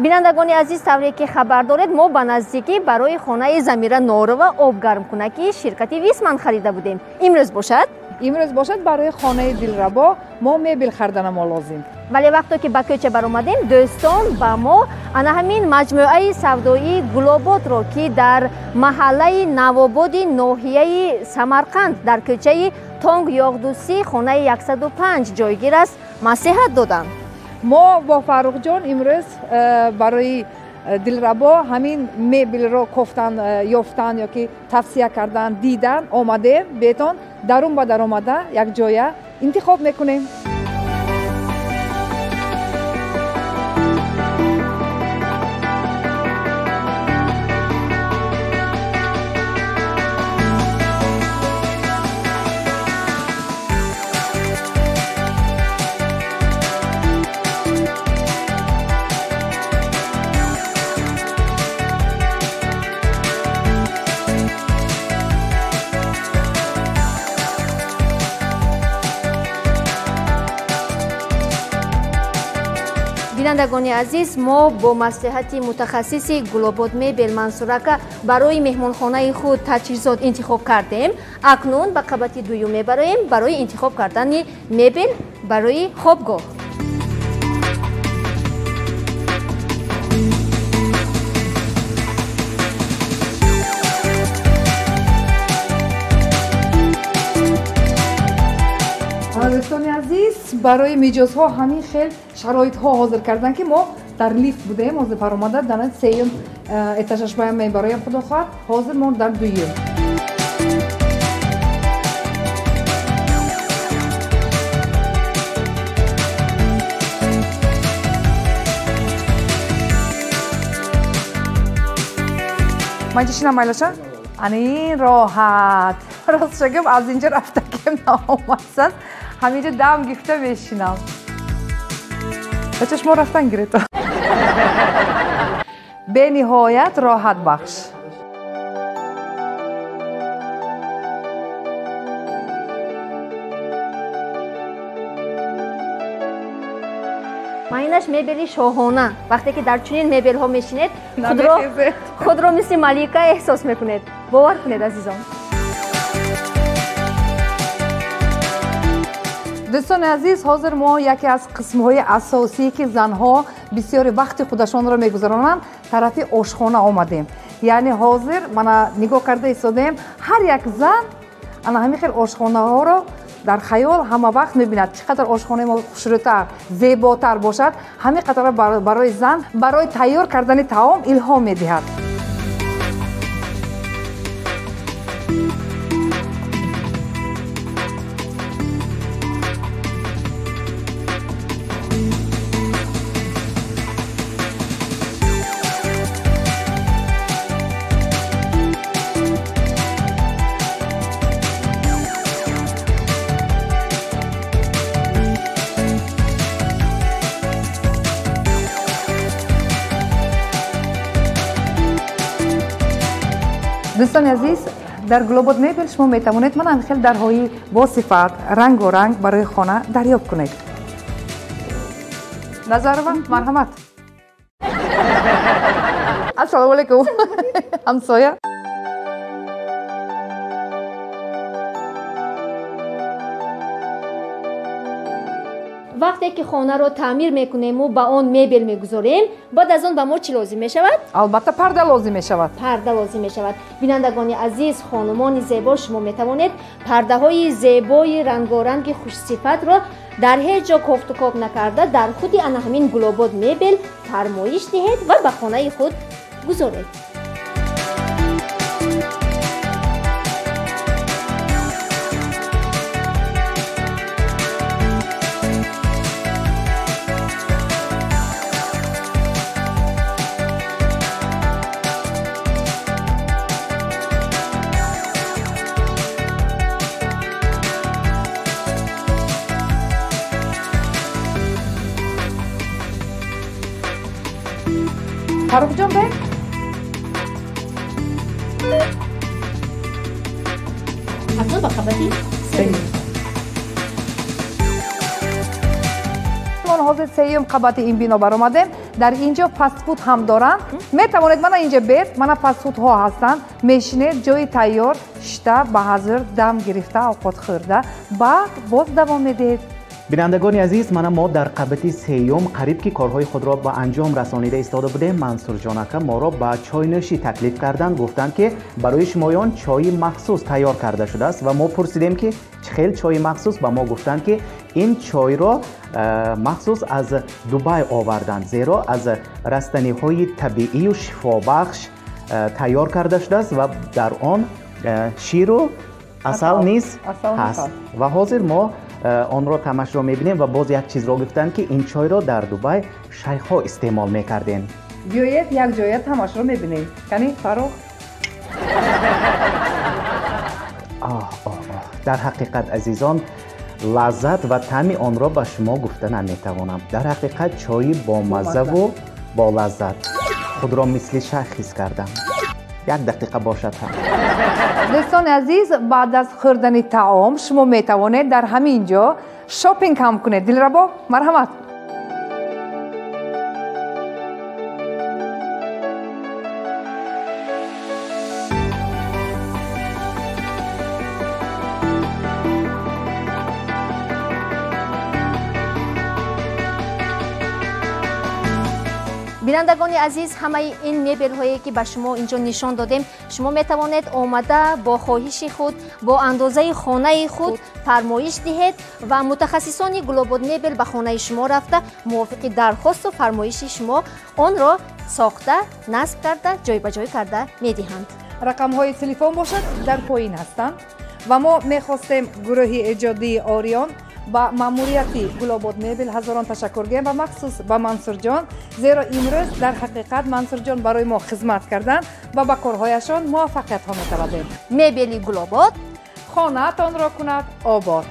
Бинандагони азиз, тавре ки хабар доред, мо ба наздикӣ барои хонаи Замира Норова обгармкунаки ширкати Висман харида будем. Имрӯз бошад? Имрӯз бошад барои хонаи Дилрабо мо мебел хариданамо лозим. Вале вақто ки ба кӯча баромадем, дӯстон ба мо ана ҳамин маҷмӯаи савдоии Гулоботро, ки дар маҳаллаи Навободи ноҳияи Самарқанд дар кӯчаи Тонг Ёғдусӣ хонаи 105 ҷойгир аст, маслиҳат доданд. Мо бо Фаррухҷон имрӯз барои Дилрабо ҳамин мебелро кофтан, ёфтан ё ки тавсия кардан, дидан омадем. Бетон дарун ба даромада якҷоя интихоб мекунем. Бинандагони азиз, мо бо маслиҳати мутахассиси Гулобод мебел Мансурака барои меҳмонхонаи худ таҷҳизот интихоб кардем. Акнун ба қабати дуюм мебароем барои интихоб кардани мебел барои хобгоҳ. Дӯстони азиз, барои миҷозҳо ҳамин хел шароитҳо ҳозир карданд, ки мо дар лифт будем, ҳозир паромада дар сеюм этажаш баям мебароем, худо хоҳад. Ҳозир мо дар дуюм. Ман чишинам майлаша? Ана ин роҳат. Ростша гап, аз инҷо рафтакем наомадсад. Ҳаминҷо дам гирифта мешинам. Бача, шумо рафтан гиред. Бениҳоят роҳатбахш. Майнаш мебели шоҳона. Вақте ки дар чунин мебелҳо мешинед, худро мисли малика эҳсос мекунед. Бовар кунед, азизон. Дӯстони азиз, ҳозир мо яке аз қисмҳои асосие, ки занҳо бисёри вақти худашонро мегузаронанд, тарафи ошхона омадем. Яъне ҳозир мана нигоҳ карда истодаем, ҳар як зан ана ҳамин хел ошхонаҳоро дар хаёл ҳама вақт мебинад. Чӣ қадар ошхонаи мо хушрӯтар, зеботар бошад, ҳамин қадар барои зан барои тайёр кардани таом илҳом медиҳад. Дӯстони азиз, дар Гулобод мебел шумо метавонед ман ҳамин хел дарҳои босифат, рангоранг барои хона дарёб кунед. Назарова, марҳамат. Ассалому алайкум. Ҳамсоя. Вақте ки хонаро таъмир мекунему ба он мебел мегузорем, баъд аз он ба мо чӣ лозим мешавад? Албатта парда лозим мешавад. Парда лозим мешавад. Бинандагони азиз, хонумони зебо, шумо метавонед пардаҳои зебои рангоранги хушсифатро дар ҳеҷ ҷо кофтукоб накарда дар худи ана ҳамин Гулобод мебел фармоиш диҳед ва ба хонаи худ гузоред. Фаррухҷон бе? Акнун ба қабати сеюм. Мо ҳозир сеюм қабати ин бино баромадем. Дар ин ҷо фастфуд ҳам доранд. Метавонед мана инҷа бед, мана фастфудҳо ҳастанд. Мешинед, ҷои тайёр, шита ба ҳазир дам гирифта, овқот хӯрда, баъд боз давом медиҳед. Бинандагони азиз, мана мо дар қабати сеюм қариб ки корҳои худро ба анҷом расонида истода будем. Мансурҷон ака моро ба чойнӯшӣ таклиф карданд, гуфтанд ки барои шумоён чойи махсус тайёр карда шудааст ва мо пурсидем ки чӣ хел чойи махсус. Ба мо гуфтанд ки ин чойро махсус аз Дубай оварданд, зеро аз растаниҳои табиию шифобахш тайёр карда шудааст ва дар он ширу асал низ ҳаст. Ва ҳозир мо онро тамашро мебинем ва боз як чизро гуфтанд ки ин чойро дар Дубай шайхҳо истеъмол мекардем. Биёед якҷоя тамашро мебинем. Кани Фаррух? Дар ҳақиқат азизон, лаззат ва таъми онро ба шумо гуфта наметавонам. Дар ҳақиқат чойи бомаззаву болаззат. Худро мисли шайх ҳис кардам. Як дақиқа бошад ҳам. Дӯстони азиз, баъд аз хӯрдани таом шумо метавонед дар ҳамин ҷо шопинг ҳам кунед. Дилрабо, марҳамат. Бинандагони азиз, ҳамаи ин мебелҳое ки ба шумо инҷо нишон додем, шумо метавонед омада бо хоҳиши худ, бо андозаи хонаи худ фармоиш диҳед ва мутахассисони Гулобод мебел ба хонаи шумо рафта мувофиқи дархосту фармоиши шумо онро сохта, насб карда, ҷойбаҷой карда медиҳанд. Рақамҳои телефон бошад дар поин ҳастанд ва мо мехостем гурӯҳи эҷодии Орион ба маъмурияти Гулобод мебел ҳазорон ташаккур гӯем ва махсус ба Мансурҷон, зеро имрӯз дар ҳақиқат Мансурҷон барои мо хизмат карданд ва ба корҳояшон муваффақиятҳо металабем. Мебели Гулобод хонаатонро кунад обод.